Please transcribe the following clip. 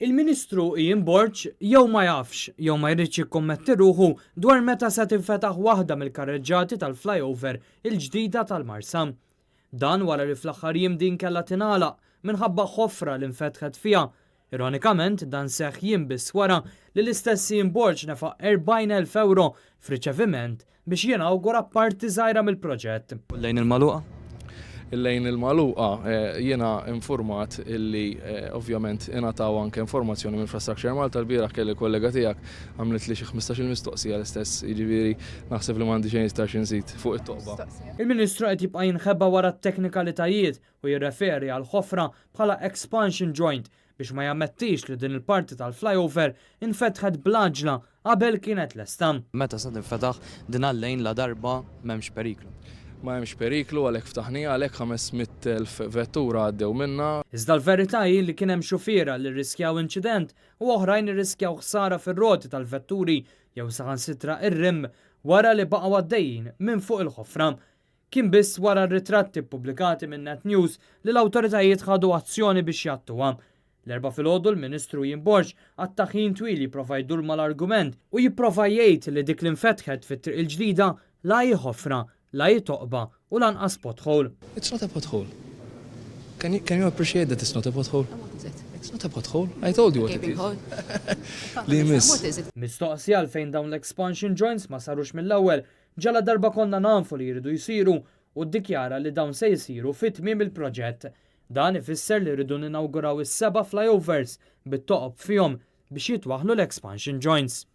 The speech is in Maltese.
Il-Ministru Ian Borg jew ma jafx jew ma jridx jikkommetti ruħu dwar meta se tinfetaħ waħda mill-karreġġati tal-flyover il-ġdida tal-Marsa. Dan wara li fl-aħħar jiem din kellha tingħalaq minħabba ħofra li nfetħet fiha. Ironikament dan seħħ jiem biss wara li l-istess Ian Borg nefaq 40,000 ewro f'riċeviment biex jinawgura parti żgħira mill-proġett. U l-lejn il-magħluqa? Il-lejn il-magħluqa jiena infurmat illi ovvjament ingħataw anke informazzjoni minn Infrastructure Malta l-bieraħ kelli kollega tiegħek għamlitli xi 15-il mistoqsija l-istess, jiġifieri naħseb li m'għandi xejn iktar xi nżid fuq it-toqba. Il-Ministru qed jibqa' jinħeba wara t-teknikalitajiet u jirreferi għall-ħofra bħala expansion joint biex ma jammettix li din il-parti tal-flyover infetħet bl-għaġla qabel kienet lesta. Meta se tinfetaħ din għal-lejn ladarba m'hemmx periklu? Ma hemmx periklu għalhekk ftaħniha, għalhekk 500,000 vettura għaddew minnha. Iżda l-verità hi li kien hemm xufiera li rriskjaw inċident u oħrajn irriskjaw ħsara fir-roti tal-vetturi jew saħansitra ir-rim wara li baqgħu għaddejjin minn fuq il-ħofra. Kien biss wara r-ritratti ppubblikati minn Net News li l-awtoritajiet ħadu azzjoni biex jgħattuha. L-Erbgħa filgħodu l-Ministru Ian Borg qatta' ħin twil jipprova jdur mal-argument u jipprova jgħid li dik li nfetħet fit-Triq il-Ġdida la hi ħofra, la hi toqba u lanqas pothole. It's not a pothole. Can you, can you appreciate that it's not a pothole? What is it? It's not a pothole. I told you what it is. Hole. Li jmiss. What is it? Mistoqsi għalfejn dawn l-expansion joints ma sarux mill-ewwel, Ġaladarba konna nafu li jridu jsiru, hu ddikjara li dawn se jsiru fi tmiem il-proġett. Dan ifisser li rridu ninawguraw is-seba' flyovers bit-toqob fihom biex jitwaħħlu l-expansion joints.